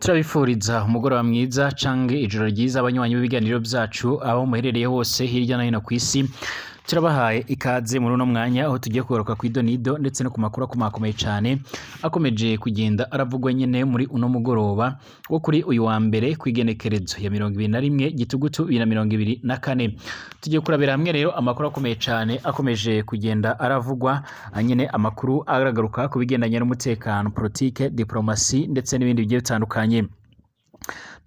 Turabifuriza umugoroba mwiza canke ijoro ryiza, abanywanyi b'ibiganiro vyacu aho muherereye hose hirya no hino kw'isi. Turabahaye ikaze muri uno mwanya aho tugiye kugaruka kw'idonido ndetse no ku makuru akomakomeye cane akomeje kugenda aravugwa nyene muri uno mugoroba wo kuri uyu wa mbere, kw'igenekerezo ya 21 Gitugutu 2024. Tugiye kurabira hamwe rero amakuru akomeye cane akomeje kugenda aravugwa nyene, amakuru aragaruka ku bigendanye n'umutekano, politike, diplomasi ndetse n'ibindi bigiye bitandukanye.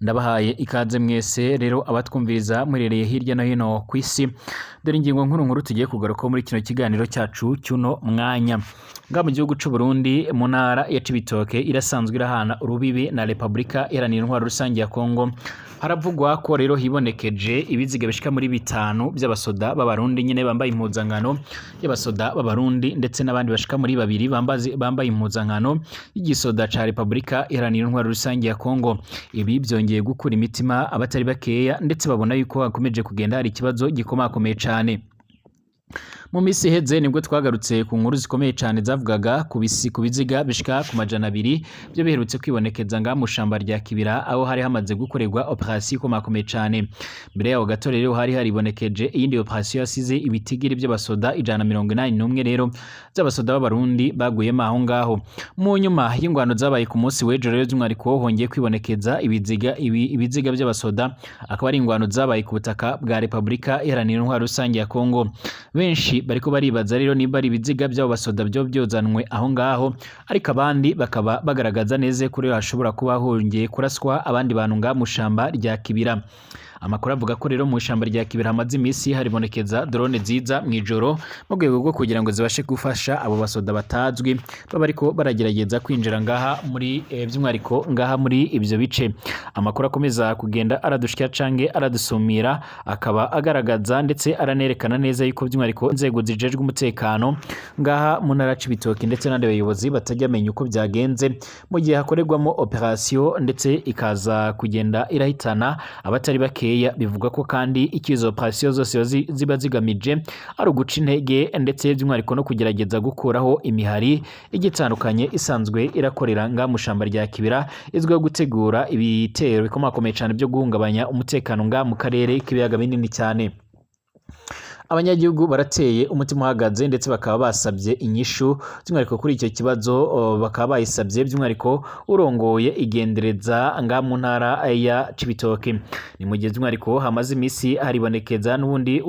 Ndabahaye ikaze mwese rero abatwumviriza muherereye hirya no hino kw'isi. Dore ingingo nkuru nkuru tugiye kugarukaho muri kino kiganiro cyacu cy'uno mwanya. Nga mu gihugu c'u Burundi, mu ntara ya Cibitoke irasanzwe irahana urubibi na Repubulika Iharanira Intwaro Rusange ya Kongo, haravugwa ko rero hibonekeje ibiziga bishika muri bitanu by'abasoda b'Abarundi nyene bambaye impuzankano y'abasoda b'Abarundi, ndetse n'abandi bashika muri babiri bambaye impuzankano y'igisoda ca Repubulika Iharanira Intwaro Rusange ya Kongo. Ibi byongeye gukura imitima abatari bakeya, ndetse babona yuko hakomeje kugenda hari ikibazo gikomakomeye cane. Mu minsi iheze nibwo twagarutse ku nkuru zikomeye cane zavugaga ku biziga bishika ku 200 byo biherutse kwibonekeza nga mu shamba rya Kibira, aho hari hamaze gukorerwa operation ikomakomeye cane. Mbere yaho gato rero hari haribonekeje iyindi operation yasize ibitigiri by'abasoda 181 rero by'abasoda b'Abarundi baguyemo aho ngaho. Mu nyuma y'ingwano zabaye ku munsi w'ejo rero, by'umwihariko hongeye kwibonekeza ibiziga by'abasoda, akaba ari ingwano zabaye ku butaka bwa Repubulika Iharanira Intwaro Rusange ya Kongo. Benshi bariko baribaza rero nimba ari ibiziga by'abo basoda byo byozanwe aho ngaho, ariko abandi bakaba bagaragaza neza ko rero hashobora kuba hongeye kuraswa abandi bantu ngaha mu shamba rya Kibira. Amakuru avuga ko rero mu ishamba rya Kibira hamaze iminsi haribonekeza drone ziza mw'ijoro mu rwego rwo kugira ngo zibashe gufasha abo basoda batazwi baba ariko baragerageza kwinjira ngaha muri by'umwihariko ngaha muri ivyo bice. Amakuru akomeza kugenda aradushikira canke aradusumira akaba agaragaza ndetse aranerekana neza yuko by'umwihariko inzego zijejwe umutekano ngaha mu ntara ya Cibitoke ndetse n'abandi bayobozi batajya bamenya uko byagenze mu gihe hakorerwamo operation ndetse ikaza kugenda irahitana abatari bakeya. Bivugwa ko kandi icyo izo operation zose ziba zigamije ari uguca intege ndetse by'umwihariko no kugerageza gukuraho imihari igitandukanye isanzwe irakorera ngaha mu shamba rya Kibira, izwiho gutegura ibitero bikomakomeye cane byo guhungabanya umutekano ngaha mu karere k'ibiyaga binini cyane. Abanyagihugu barateye umutima uhagaze ndetse bakaba basabye inyishu by'umwihariko kuri icyo kibazo, bakaba bayisabye by'umwihariko urongoye igendereza ngaha mu ntara ya Cibitoke. Ni mu gihe by'umwihariko hamaze iminsi haribonekeza n'ubundi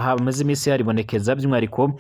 hamaze iminsi haribonekeza by'umwihariko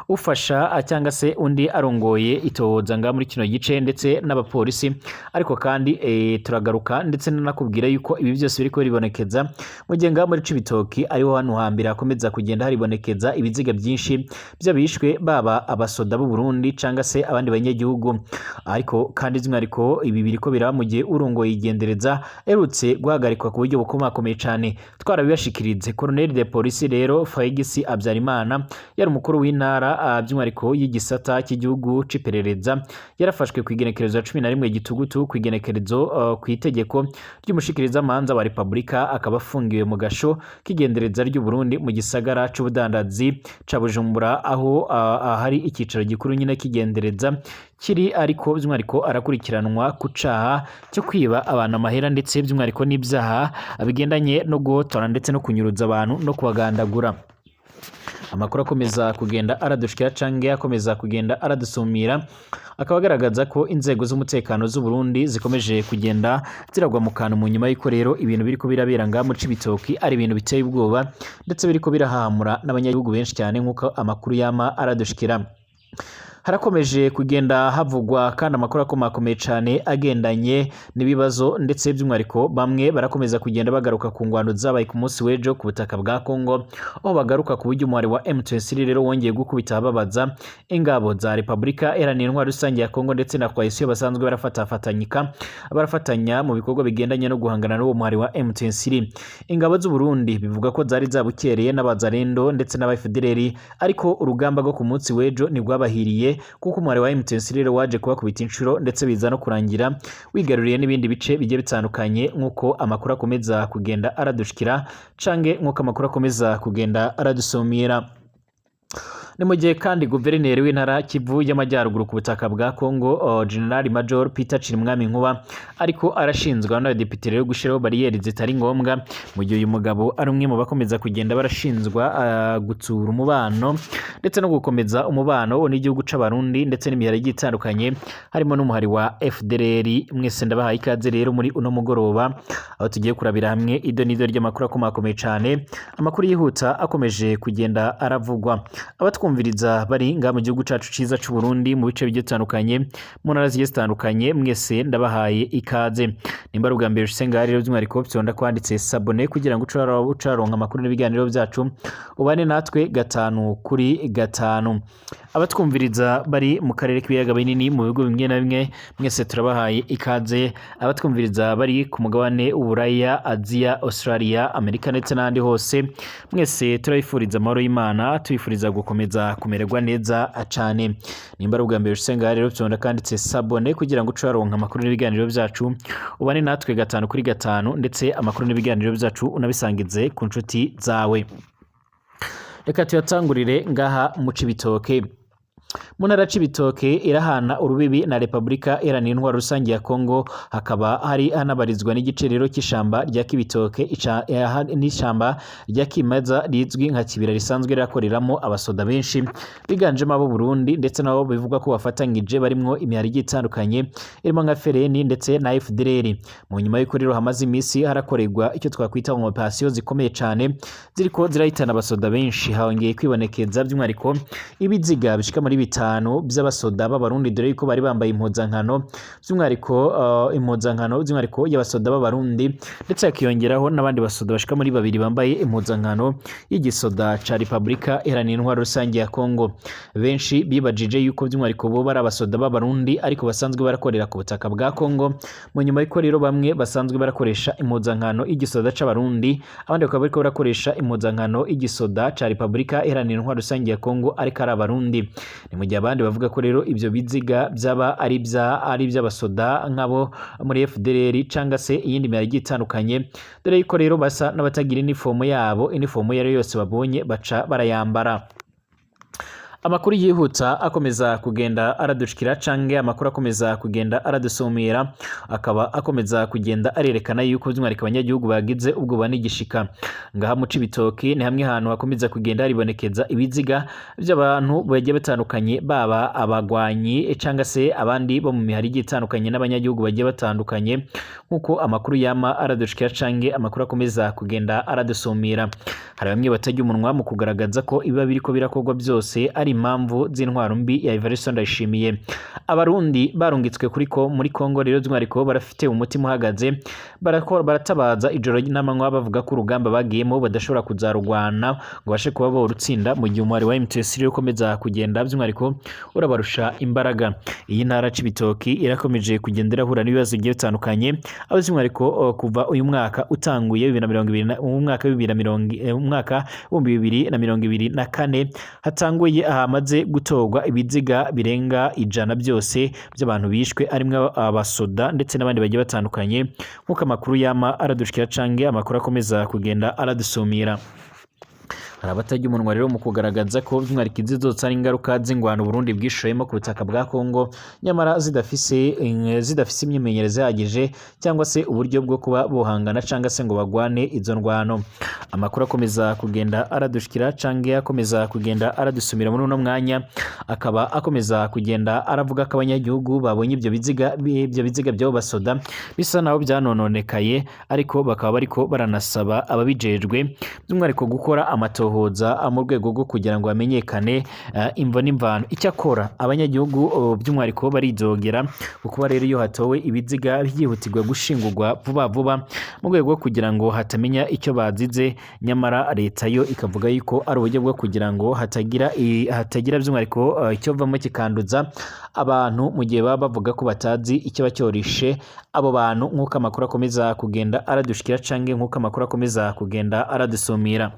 ufasha cyangwa se undi arongoye itohoza ngaha muri kino gice ndetse n'abapolisi. Ariko kandi turagaruka ndetse nanakubwira yuko ibi byose biriko biribonekeza mu gihe ngaha muri Cibitoke ariho hano hambere hakomeza kugenda haribonekeza ibiziga byinshi by'abishwe, baba abasoda b'u Burundi cyangwa se abandi banyagihugu. Ariko kandi by'umwihariko ibi biriko biraba mu gihe urongoye igendereza aherutse guhagarikwa ku buryo bukomakomeye cane. Twarabibashikiritse. Colonel de Police rero Fayigisi Habyarimana yari umukuru w'intara by'umwihariko y'igisata cy'igihugu c'iperereza, yarafashwe ku igenekerezo ya 11 Gitugutu ku igenekerezo ku itegeko ry'umushikirizamanza wa Repubulika, akaba afungiwe mu gasho k'igendereza ry'u Burundi mu gisagara c'ubudandazi ca Bujumbura, aho ahari icicaro gikuru nyine k'igendereza kiri. Ariko by'umwihariko arakurikiranwa ku caha cyo kwiba abantu amahera ndetse by'umwihariko n'ibyaha bigendanye no guhotora ndetse no kunyuruza abantu no kubagandagura. Amakuru akomeza kugenda aradushikira canke akomeza kugenda aradusumira akaba agaragaza ko inzego z'umutekano z'u Burundi zikomeje kugenda ziragwa mu kantu mu nyuma y'uko rero ibintu biriko birabera ngaha mu Cibitoki ari ibintu biteye ubwoba ndetse biriko birahamura n'abanyagihugu benshi cyane, nk'uko amakuru yama aradushikira. Harakomeje kugenda havugwa kandi amakuru akomakomeye cane agendanye n'ibibazo, ndetse by'umwihariko bamwe barakomeza kugenda bagaruka ku ngwano zabaye ku munsi w'ejo ku butaka bwa Kongo, aho bagaruka ku buryo umuhari wa M23 rero wongeye gukubita ababaza ingabo za Repubulika Iharanira Intwaro Rusange ya Kongo ndetse na coalition basanzwe barafatafatanyika barafatanya mu bikorwa bigendanye no guhangana n'uwo muhari wa M23. Ingabo z'u Burundi bivuga ko zari zabukereye n'abazarendo ndetse n'aba FDLR, ariko urugamba rwo ku munsi w'ejo ntirwabahiriye, kuko umubare wa M23 rero waje kubakubita inshuro ndetse biza no kurangira wigaruriye n'ibindi bice bigiye bitandukanye, nk'uko amakuru akomeza kugenda aradushikira cange nk'uko amakuru akomeza kugenda aradusumira. Ni mu gihe kandi guverineri w'intara Kivu y'Amajyaruguru ku butaka bwa Congo, General Major Peter Cirimwami Nkuba, ariko arashinzwa n'abadepite rero gushiraho bariyeri zitari ngombwa, mu gihe uyu mugabo ari umwe mu bakomeza kugenda barashinzwa gutsura umubano ndetse no gukomeza umubano n'igihugu c'Abarundi ndetse n'imihari igiye itandukanye harimo n'umuhari wa FDLR. Mwese ndabahaye ikaze rero muri uno mugoroba, aho tugiye kurabira hamwe ido n'ido ry'amakuru akomakomeye cane, amakuru yihuta akomeje kugenda aravugwa. Abatwumviriza bari ngaha mu gihugu cacu ciza c'u Burundi, mu bice bigiye bitandukanye, mu ntara zigiye zitandukanye, mwese ndabahaye ikaze. Nimba ari ubwa mbere ushitse ngaha rero, by'umwihariko fyonda kwanditse s'abonner kugira ngo ucaronka amakuru n'ibiganiro byacu, ubane natwe gatanu kuri gatanu. Abatwumviriza bari mu karere k'ibiyaga binini, mu bihugu bimwe na bimwe, mwese turabahaye ikaze. Abatwumviriza bari ku mugabane w'Uburaya, Aziya, Australia, Amerika ndetse n'ahandi hose, mwese turabifuriza amahoro y'Imana, tubifuriza gukomeza kumererwa neza cane. Nimba ari ubwa mbere ushitse ngaha rero, fyonda kanditse s'abonner kugira ngo uce uronka amakuru n'ibiganiro byacu, ubane natwe gatanu kuri gatanu, ndetse amakuru n'ibiganiro byacu unabisangize ku nshuti zawe. Reka tuyatangurire ngaha mu Cibitoke. Mu ntara Cibitoke irahana urubibi na Repubulika Iharanira Intwaro Rusange ya Kongo, hakaba hari hanabarizwa n'igice rero cy'ishamba rya Kibitoke n'ishamba rya Kimeza rizwi nka Kibira, risanzwe rirakoreramo abasoda benshi biganjemo abo Burundi ndetse nabo bivugwa ko bafatanyije barimwo imihari igiye itandukanye irimo nka FRN ndetse na FDLR. Mu nyuma y'uko rero hamaze iminsi harakorerwa icyo twakwita operasiyo zikomeye cane ziriko zirahitana abasoda benshi, hongeye kwibonekeza by'umwihariko ibiziga bishika muri 5 by'abasoda b'Abarundi, dore yuko bari bambaye impuzankano by'umwihariko impuzankano by'umwihariko y'abasoda b'Abarundi, ndetse hakiyongeraho n'abandi basoda bashika muri 2 bambaye impuzankano y'igisoda ca Repubulika Iharanira Intwaro Rusange ya Kongo. Benshi bibajije yuko by'umwihariko bo bari abasoda b'Abarundi ariko basanzwe barakorera ku butaka bwa Kongo. Mu nyuma y'uko rero bamwe basanzwe barakoresha impuzankano y'igisoda c'Abarundi, abandi bakaba bariko barakoresha impuzankano y'igisoda ca Repubulika Iharanira Intwaro Rusange ya Kongo ariko ari Abarundi. Ni mu gihe abandi bavuga ko rero ibyo biziga byaba ari iby'abasoda nk'abo muri FDLR cyangwa se iyindi mihari igiye itandukanye, dore yuko rero basa n'abatagira inifomo yabo, inifomo iyo ari yo yose babonye baca barayambara. Amakuru yihuta akomeza kugenda aradushikira canke amakuru akomeza kugenda aradusumira akaba akomeza kugenda arerekana yuko by'umwihariko abanyagihugu bagize ubwoba n'igishika. Ngaha mu Cibitoke ni hamwe hantu hakomeza kugenda haribonekeza ibiziga by'abantu bagiye batandukanye, baba abagwanyi cyangwa se abandi bo mu mihari igiye itandukanye n'abanyagihugu bagiye batandukanye, nkuko amakuru yama aradushikira canke amakuru akomeza kugenda aradusumira. Hari bamwe batajya umunwa mu kugaragaza ko ibiba biriko birakorwa byose ari impamvu z'intwaro mbi ya Evariste Ndayishimiye. Abarundi barungitswe kuri ko muri Kongo rero by'umwihariko barafite umutima uhagaze, baratabaza ijoro n'amanywa bavuga ko urugamba bagiyemo badashobora kuzarugwana ngo bashe kuba borutsinda, mu gihe umubare wa M23 rero ukomeza kugenda by'umwihariko urabarusha imbaraga. Iyi ntara Cibitoki irakomeje kugenda irahura n'ibibazo bigiye bitandukanye, aho by'umwihariko kuva uyu mwaka utanguye umwaka 2024 hatanguye ahamaze gutorwa ibiziga birenga 100 byose by'abantu bishwe, arimwo abasoda ndetse n'abandi bagiye batandukanye, nk'uko amakuru yama aradushikira canke amakuru akomeza kugenda aradusumira. Hari abatajya umunwa rero mu kugaragaza ko by'umwihariko izi zose ari ingaruka z'ingwano Burundi bwishoyemo ku butaka bwa Kongo, nyamara zidafise imyimenyerezo ihagije cyangwa se uburyo bwo kuba bohangana cyangwa se ngo bagwane izo ndwano. Amakuru akomeza kugenda aradushikira canke akomeza kugenda aradusumira muri uno mwanya akaba akomeza kugenda aravuga ko abanyagihugu babonye ibyo biziga by'abo basoda bisa naho byanononekaye, ariko bakaba bariko baranasaba ababijejwe by'umwihariko gukora amatohoza mu rwego rwo kugira ngo bamenyekane imvo n'imvano. Icyakora abanyagihugu by'umwihariko baridogera kuko rero iyo hatowe ibiziga byihutirwa gushingurwa vuba vuba mu rwego rwo kugira ngo hatamenya icyo bazize, nyamara leta yo ikavuga yuko ari uburyo bwo kugira ngo hatagira by'umwihariko icyo vamo kikanduza abantu mu gihe baba bavuga ko batazi icyo bacyorishe abo bantu, nk'uko amakuru akomeza kugenda aradushikira canke nk'uko amakuru akomeza kugenda aradusumira.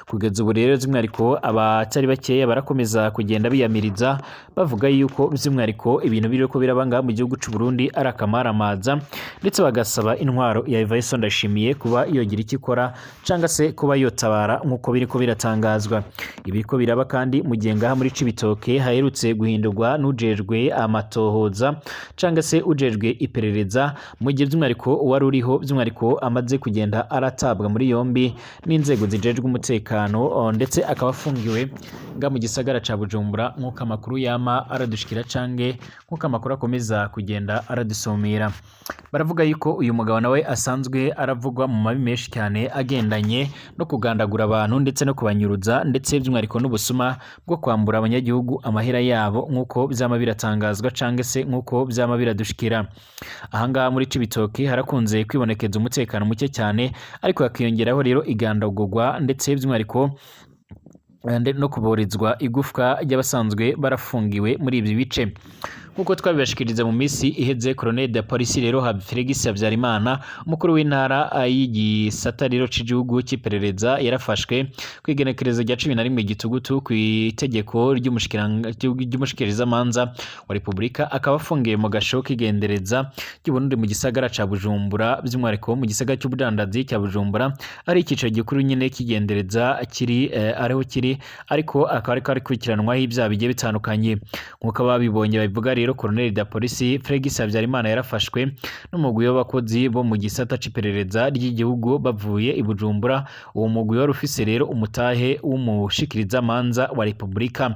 Kugeza ubu rero by'umwihariko abatari bakeya barakomeza kugenda biyamiriza, bavuga yuko by'umwihariko ibintu biriko biraba ngaha mu gihugu c'u Burundi ari akamaramaza, ndetse bagasaba intwaro ya Evariste Ndayishimiye kuba yogira icyo ikora canga se kuba yotabara nk'uko biriko biratangazwa. Ibiriko biraba kandi mu gihe ngaha muri Cibitoke haherutse guhindurwa n'ujejwe amatohoza canga se ujejwe iperereza, mu gihe by'umwihariko uwari uriho by'umwihariko amaze kugenda aratabwa muri yombi n'inzego zijejwe umutekano, ndetse akaba afungiwe nga mu gisagara ca Bujumbura, nk'uko amakuru yama aradushikira cange nk'uko amakuru akomeza kugenda aradusumira. Baravuga yuko uyu mugabo nawe asanzwe aravugwa mu mabi menshi cyane agendanye no kugandagura abantu ndetse no kubanyuruza, ndetse by'umwihariko n'ubusuma bwo kwambura abanyagihugu amahera yabo, nk'uko vyama biratangazwa cange se nk'uko vyama biradushikira. Ahangaha muri Cibitoke harakunze kwibonekeza umutekano muke cyane, ariko hakiyongeraho rero igandagurwa ndetse by'umwihariko no kuborezwa igufwa ry'abasanzwe barafungiwe muri ibi bice. Nk'uko twabibashikiriza mu minsi iheze, Colonel de Police rero Felix Habyarimana, umukuru w'intara y'igisata rero c'igihugu c'iperereza, yarafashwe kw'igenekerezo rya 11 Gitugutu kw'itegeko ry'umushikirizamanza wa Repubulika, akaba afungiye mu gasho k'igendereza ry'Uburundi mu gisagara ca Bujumbura, by'umwihariko mu gisagara c'ubudandazi ca Bujumbura, ari icicaro gikuru nyene k'igendereza kiri ariho kiri, ariko akaba ariko arikurikiranwaho ibyaha bigiye bitandukanye. Nk'uko ababibonye babivuga rero, Colonel de Police Felix Habyarimana yarafashwe n'umugwi w'abakozi bo mu gisata c'iperereza ry'igihugu bavuye i Bujumbura. Uwo mugwi wari ufise rero umutahe w'umushikirizamanza wa Repubulika.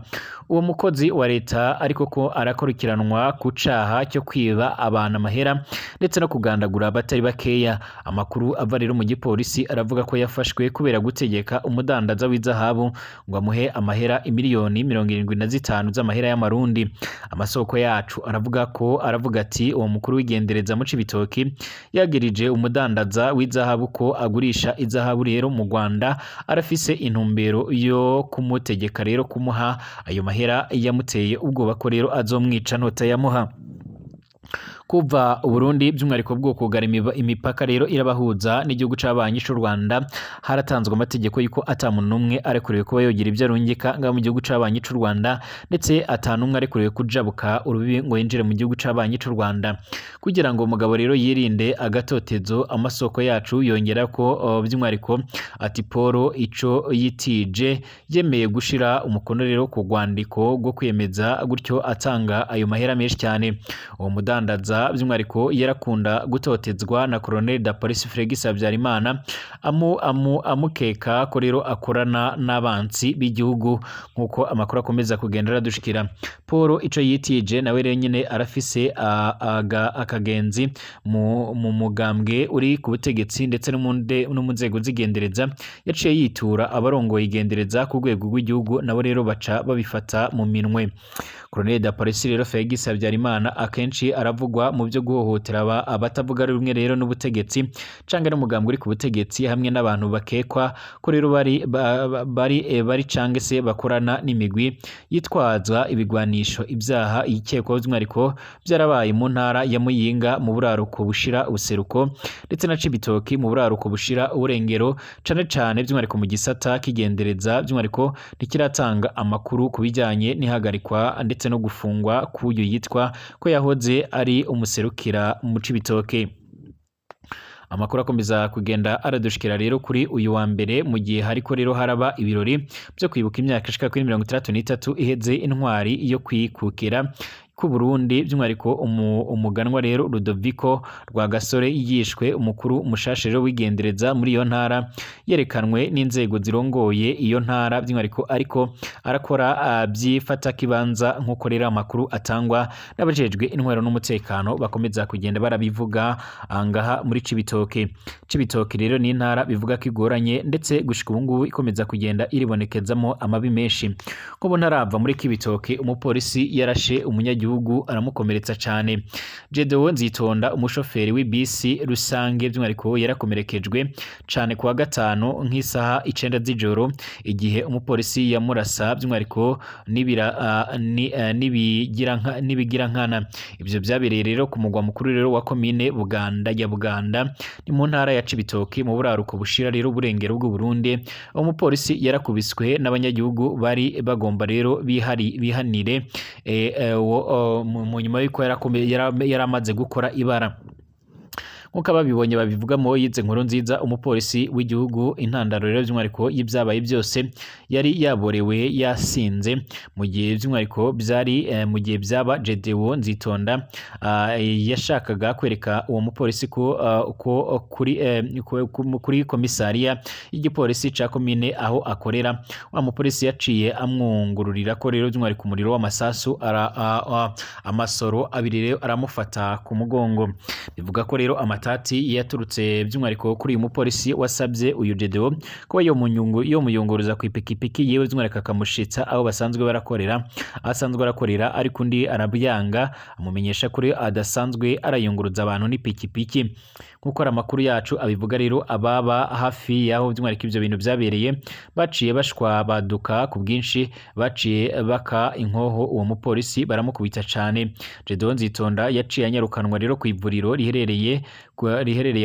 Uwo mukozi wa leta ariko ko arakurikiranwa ku caha cyo kwiba abantu amahera ndetse no kugandagura abatari bakeya. Amakuru ava rero mu gipolisi aravuga ko yafashwe kubera gutegeka umudandaza w'izahabu ngo amuhe amahera imiliyoni 75 z'amahera y'amarundi. Amasoko yacu aravuga ko aravuga ati uwo mukuru w'igendereza mu Cibitoki yagirije umudandaza w'izahabu ko agurisha izahabu rero mu Rwanda, arafise intumbero yo kumutegeka rero kumuha ayo mahera, yamuteye ubwoba ko rero azomwica notayamuha. Kuva Uburundi by'umwihariko bwo kugara imipaka rero irabahuza n'igihugu c'abanyi c'u Rwanda, haratanzwe amategeko yuko ata muntu n'umwe arekuriwe kuba yogira ibyo arungika ngaha mu gihugu c'abanyi c'u Rwanda, ndetse ata n'umwe arekuriwe kujabuka urubibi ngo yinjire mu gihugu c'abanyi c'u Rwanda. Kugira ngo umugabo rero yirinde agatotezo, amasoko yacu yongera ko by'umwihariko ati Paul ico yitije yemeye gushira umukono rero ku rwandiko rwo kwiyemeza gutyo atanga ayo mahera menshi cyane. Uwo mudandaza by'umwihariko yarakunda gutotezwa na Colonel de Police Felix Habyarimana, amukeka ko rero akorana n'abansi b'igihugu, nk'uko amakuru akomeza kugenda aradushikira. Paul ico yitije nawe rero nyine arafise akagenzi mu mugambwe uri ku butegetsi ndetse no mu nzego z'igendereza, yaciye yitura abarongoye igendereza ku rwego rw'igihugu, nabo rero baca babifata mu minwe. Colonel de Police rero Felix Habyarimana akenshi aravugwa mu byo guhohotera abatavuga rumwe rero n'ubutegetsi canke n'umugambwe uri ku butegetsi, hamwe n'abantu bakekwa ko rero bari canke se bakorana n'imigwi yitwaza ibigwanisho. Ibyaha ikekwaho by'umwihariko byarabaye mu ntara ya Muyinga mu buraruko bushira ubuseruko, ndetse na Cibitoki mu buraruko bushira uburengero, cane cane by'umwihariko mu gisata kigendereza by'umwihariko ntikiratanga amakuru ku bijyanye n'ihagarikwa ndetse no gufungwa k'uyu yitwa ko yahoze ari umuserukira mu Cibitoke. Amakuru akomeza kugenda aradushikira rero kuri uyu wa mbere, mu gihe hariko rero haraba ibirori byo kwibuka imyaka ishika kuri 63 iheze intwari yo kwikukira ku Burundi, by'umwihariko umuganwa rero Rudoviko Rwagasore yishwe. Umukuru mushasha rero w'igendereza muri iyo ntara yerekanwe n'inzego zirongoye iyo ntara by'umwihariko, ariko arakora byifata kibanza, nk'uko rero amakuru atangwa n'abajejwe intwaro n'umutekano bakomeza kugenda barabivuga ngaha muri Cibitoke. Cibitoke rero ni intara bivuga ko igoranye, ndetse gushika ubu ngubu ikomeza kugenda iribonekezamo amabi menshi. Nk'ubu ntarava muri Cibitoke, umupolisi yarashe umunyagihugu w'igihugu aramukomeretsa cane. Gedeon Nzitonda, umushoferi w'ibisi rusange, by'umwihariko yarakomerekejwe cane kuwa gatanu nk'isaha 9 z'ijoro, igihe umupolisi yamurasa by'umwihariko nibigira nkana. Ivyo vyabereye rero ku mugwa mukuru rero wa komine Buganda ya Buganda, ni mu ntara ya Cibitoke, mu buraruko bushira rero uburengero bw'u Burundi. Umupolisi yarakubiswe n'abanyagihugu bari bagomba rero bihari bihanire mu nyuma y'uko yaramaze gukora ibara. Nk'uko ababibonye babivuga, Moyize Nkuru Nziza, umupolisi w'igihugu, intandaro rero by'umwihariko y'ibyabaye byose yari yaborewe, yasinze. Mu gihe by'umwihariko byari mu gihe byaba, Gedeon Nzitonda yashakaga kwereka uwo mupolisi ko kuri komisariya y'igipolisi ca komine aho akorera, wa mupolisi yaciye amwungururira ko rero by'umwihariko umuriro w'amasasu, amasoro abiri rero aramufata ku mugongo. Bivuga ko rero amatati yaturutse by'umwihariko kuri uyu mupolisi wasabye uyu Gedeon kuba yomuyunguruza ku ipikipiki yewe, by'umwihariko akamushitsa aho basanzwe barakorera, asanzwe arakorera, ariko undi arabyanga, amumenyesha ko rero adasanzwe arayunguruza abantu n'ipikipiki. Nk'uko ari amakuru yacu abivuga rero, ababa hafi y'aho by'umwihariko ibyo bintu byabereye baciye bashwa baduka ku bwinshi, baciye baka inkoho uwo mupolisi, baramukubita cane. Gedeon Nzitonda yaciye anyarukanwa rero ku ivuriro riherereye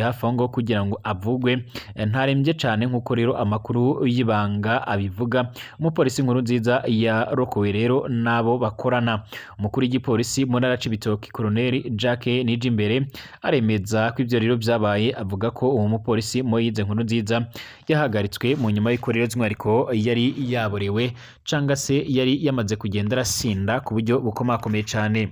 hafi aho ngaho kugira ngo avugwe. Ntarembye cane nk'uko rero amakuru y'ibanga abivuga. Umupolisi Nkuru Nziza yarokowe rero n'abo bakorana. Umukuru w'igipolisi mu ntara ya Cibitoke, Colonel Jacques Nijimbere, aremeza ko ivyo rero vyabaye, avuga ko uwo mupolisi Moyize Nkuru Nziza yahagaritswe mu nyuma y'uko rero by'umwihariko yari yaborewe canga se yari yamaze kugenda arasinda ku buryo bukomakomeye cane.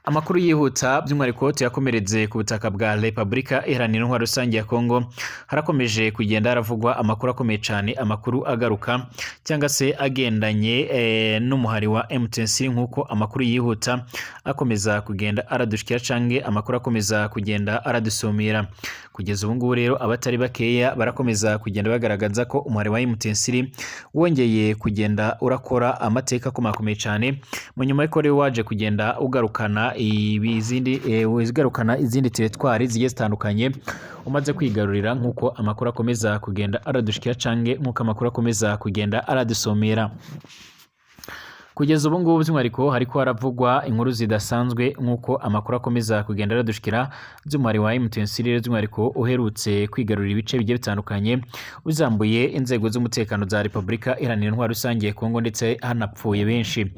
Amakuru yihuta by'umwihariko tuyakomereze ku butaka bwa Repubulika Iharanira Intwaro Rusange ya Kongo. Harakomeje kugenda haravugwa amakuru akomeye cyane, amakuru agaruka cyangwa se agendanye n'umuhari wa M23, nk'uko amakuru yihuta akomeza kugenda aradushikira canke amakuru akomeza kugenda aradusumira. Kugeza ubu ngubu rero abatari bakeya barakomeza kugenda bagaragaza ko umuhari wa M23 wongeye kugenda urakora amateka akomakomeye cyane, mu nyuma y'uko rero waje kugenda ugarukana izindi teritwari zigiye zitandukanye umaze kwigarurira, nk'uko amakuru akomeza kugenda aradushikira canke nk'uko amakuru akomeza kugenda aradusomera. Kugeza ubu ngubu by'umwihariko hariko haravugwa inkuru zidasanzwe, nk'uko amakuru akomeza kugenda aradushikira by'umwari wa M23 rero by'umwihariko uherutse kwigarurira ibice bigiye bitandukanye, uzambuye inzego z'umutekano za Repubulika Iharanira Intwaro Rusange ya Kongo, ndetse hanapfuye benshi.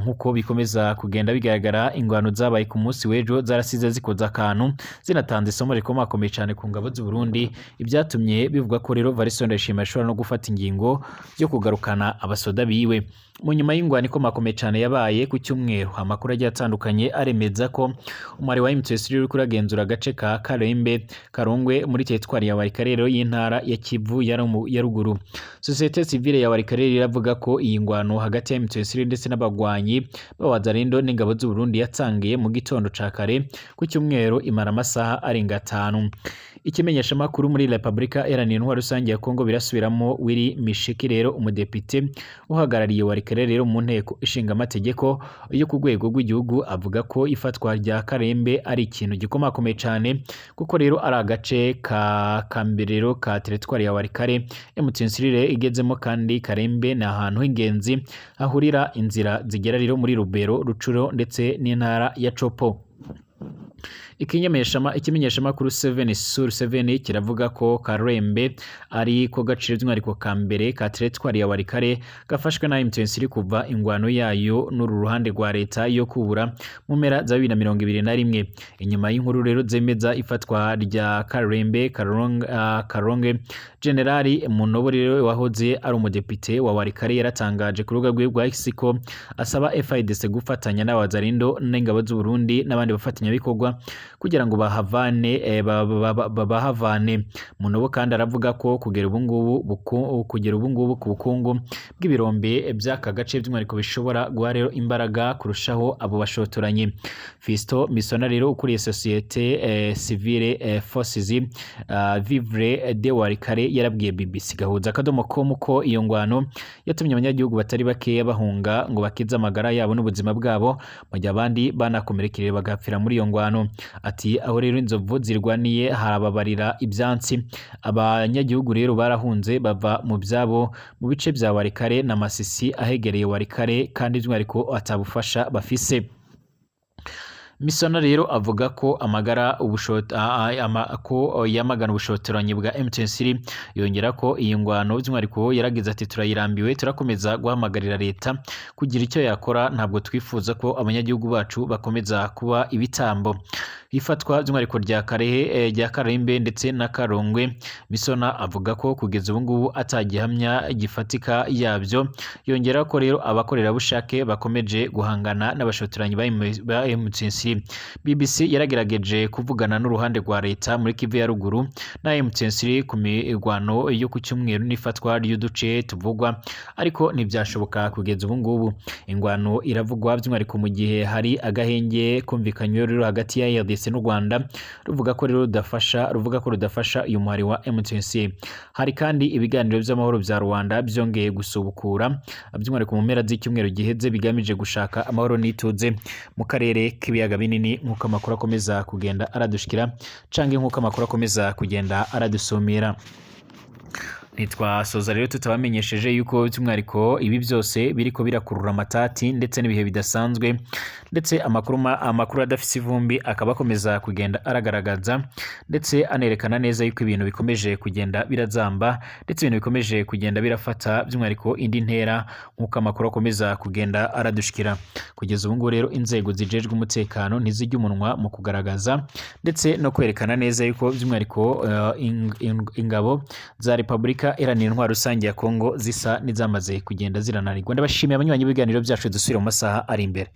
Nk'uko bikomeza kugenda bigaragara, ingwano zabaye ku munsi w'ejo zarasize zikoze akantu, zinatanze isomo rikomakomeye cyane ku ngabo z'u Burundi, ibyatumye bivuga ko rero Evariste Ndayishimiye ashobora no gufata ingingo yo kugarukana abasoda biwe. Mu nyuma y'ingwano ikomakomeye cyane yabaye ku cyumweru, amakuru agiye atandukanye aremeza ko umwari wa M23 uri kuragenzura agace ka Karembe Karongwe muri teritwari ya Walikale rero y'intara ya Kivu ya ruguru. Societe civile ya Walikale iravuga ko iyi ngwano hagati ya M23 ndetse n'abagwanyi b'Abazalendo n'ingabo z'u Burundi yatangiye mu gitondo ca kare ku cyumweru, imara amasaha arenga 5. Ikimenyeshamakuru muri Repubulika Iharanira Intwaro Rusange ya Kongo birasubiramo Willy Mishiki rero, umudepite uhagarariye Walikale rero mu nteko ishinga amategeko yo ku rwego rw'igihugu, avuga ko ifatwa rya Karembe ari ikintu gikomakomeye cyane, kuko rero ari agace ka kambere rero ka teritwari ya Walikale M23 igezemo, kandi Karembe ni ahantu h'ingenzi hahurira inzira zigera rero muri Rubero, Rucuro ndetse n'intara ya Copo. Ikimenyeshamakuru 7 sur 7 kiravuga ko Karembe ari ko gaciro by'umwihariko ka mbere ka teritwari ya Walikale gafashwe na M23 kuva ingwano yayo n'uru ruhande rwa leta yo kubura mu mpera za 2021. Inyuma y'inkuru rero zemeza ifatwa rya Karembe Karonge, Generali Munobo rero wahoze ari umudepite wa Walikale yaratangaje ku rubuga rwe rwa X ko asaba FARDC gufatanya n'Abazalendo n'ingabo z'u Burundi n'abandi bafatanyabikorwa kugira ngo bahavane bahavane. Munobo kandi aravuga ko kugera ubu ngubu kugera ubu ngubu ku bukungu bw'ibirombe by'aka gace by'umwihariko bishobora guha rero imbaraga kurushaho abo bashotoranyi. Fisto Misona rero ukuriye société civile Forces Vives de Walikale yarabwiye BBC gahuza.com ko iyo ngwano yatumye abanyagihugu batari bakeya bahunga ngo bakize amagara yabo n'ubuzima bwabo, mu gihe abandi banakomerekeye bagapfira muri iyo ngwano. Ati aho rero inzovu zirwaniye harababarira ibyansi. Abanyagihugu rero barahunze bava mu byabo mu bice bya Walikale na Masisi ahegereye Walikale, kandi by'umwihariko atabufasha bafise. Misona rero avuga ko amagara ko yamagana ubushotoranyi bwa M23, yongera ko iyi ngwano by'umwihariko yaragize ati turayirambiwe, turakomeza guhamagarira leta kugira icyo yakora, ntabwo twifuza ko abanyagihugu bacu bakomeza kuba ibitambo. Ifatwa by'umwihariko rya Karehe, rya Karembe ndetse na Karongwe, Misona avuga ko kugeza ubu ngubu atagihamya gifatika yabyo, yongera ko rero abakorerabushake bakomeje guhangana n'abashotoranyi ba M23. BBC yaragerageje kuvugana n'uruhande rwa leta muri Kivu ya ruguru na M23 ku mirwano yo ku cyumweru n'ifatwa ry'uduce tuvugwa, ariko ntibyashoboka kugeza ubu ngubu. Ingwano iravugwa by'umwihariko mu gihe hari agahenge kumvikanywe rero hagati ya RDC n'u Rwanda, ruvuga ko rero rudafasha, ruvuga ko rudafasha uyu muhari wa M23. Hari kandi ibiganiro by'amahoro bya Rwanda byongeye gusubukura by'umwihariko mu mpera z'icyumweru giheze, bigamije gushaka amahoro n'ituze mu karere k'ibiyaga binini, nk'uko amakuru akomeza kugenda aradushikira canke nk'uko amakuru akomeza kugenda aradusumira. Ntitwasoza rero tutabamenyesheje yuko by'umwihariko ibi byose biriko birakurura amatati ndetse n'ibihe bidasanzwe, ndetse amakuru adafise ivumbi akaba akomeza kugenda aragaragaza ndetse anerekana neza yuko ibintu bikomeje kugenda birazamba, ndetse ibintu bikomeje kugenda birafata by'umwihariko indi ntera, nk'uko amakuru akomeza kugenda aradushikira. Kugeza ubu ngubu rero inzego zijejwe umutekano ntizijya umunwa mu kugaragaza ndetse no kwerekana neza yuko by'umwihariko ingabo za Repubulika Iharanira Intwaro Rusange ya Kongo zisa n'izamaze kugenda zirananirwa. Ndabashimiye abanywanyi b'ibiganiro byacu, dusubire mu masaha ari imbere.